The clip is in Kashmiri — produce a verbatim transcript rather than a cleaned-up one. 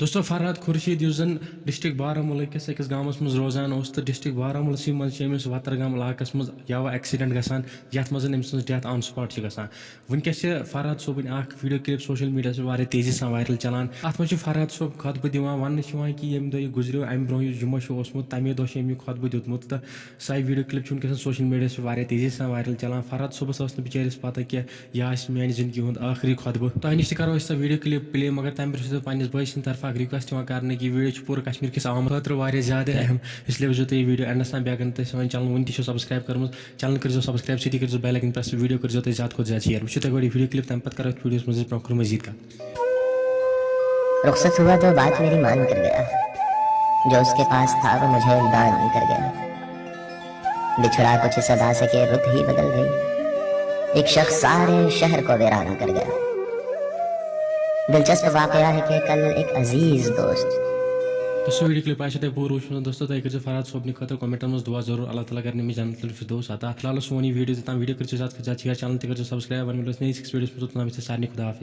دوستو، فرحت خورشید، یُس زَن ڈسٹرکٹ بارہمولہ کِس أکِس گامَس منٛز روزان اوس، تہٕ ڈسٹرکٹ بارہمولہ منٛز چھِ أمِس وترگام علاقَس منٛز یَوٕ ایکسیڈنٹ گژھان، یَتھ منٛز أمۍ سٕنٛز ڈیتھ آن سپاٹ چھِ گژھان۔ وٕنکیٚس چھِ فرحت صٲبٕنۍ اکھ ویڈیو کلپ سوشل میڈیاہَس پٮ۪ٹھ واریاہ تیزی سان وائرل چلان۔ اَتھ منٛز چھُ فرحت صٲب خطبہٕ دِوان، وَننہٕ چھُ یِوان کہِ ییٚمہِ دۄہ یہِ گُزریو، اَمہِ برونٛہہ یُس جمعہ چھُ اوسمُت، تَمے دۄہ چھُ أمۍ یہِ خطبہٕ دیُتمُت، تہٕ سۄے ویڈیو کلپ چھِ وٕنکیٚس سوشل میڈیاہَس پٮ۪ٹھ واریاہ تیزی سان وائرل چلان۔ فرحت صٲبَس ٲس نہٕ بِچٲرِس پتہ کہِ یہِ آسہِ میانہِ زندگی ہُنٛد ٲخری خطبہٕ۔ تۄہہِ نِش تہِ کرو أسۍ سۄ ویڈیو کلپ پلے، مگر تَمہِ برونٛہہ چھُس بہٕ پننِس بٲے سٕنٛدِ طرفہٕ اکھ ریکویسٹ یِوان کرنہٕ کہِ یہِ ویڈیو چھُ پوٗرٕ کشمیر کِس عوام خٲطرٕ واریاہ زیادٕ اہم، اس لیے وٕچھزیو تُہۍ یہِ ویڈیو اینڈس تام۔ بیٚیہِ اگر نہٕ تۄہہِ سٲنۍ چینل وُنہِ تہِ چھو سبسکرائب کٔرمٕژ، چینل کٔرزیو سبسکرائب، سۭتی کٔرزیو بیل آیکن پریس، ویڈیو کٔرزیو تُہۍ زیادٕ کھۄتہٕ زیادٕ شیئر۔ وٕچھِو تُہۍ گۄڈٕ یہِ ویڈیو کلپ، تَمہِ پتہٕ کرو أتھۍ ویڈیوَس منٛز أسۍ برونٛہہ کُن مزید کتھ۔ رخصت ہوا تو بات میری مان کر گیا، جو اس کے پاس تھا وہ مجھے دان کر گیا۔ بچھڑا کچھ اس ادا سے کہ رت ہی بدل گئی، ایک شخص سارے شہر کو ویران کر گیا۔ دلچسپ واقعہ ہے کہ کل ایک عزیز دوست۔ تہٕ سُہ ویڈیو کلپ آسہِ تۄہہِ پوٗرٕ وٕچھمُت۔ دوستو، تُہۍ کٔرزیو فرحت صٲبنہِ خٲطرٕ کمنٹن منٛز دعا ضروٗر، اللہ تعالیٰ کرِ أمِس جنت الفردوس عطا۔ فی الحال اوس سون یہِ ویڈیو، تہٕ تام ویڈیو کٔرزیو زیادٕ کھۄتہٕ زیادٕ شیئر، چینل تہِ کٔرزیو سبسکرائب۔ وۄنۍ مِلو أسۍ نٔیِس أکِس ویڈیوَس منٛز، توٚتام گژھِ سارنٕے خدا حافظ۔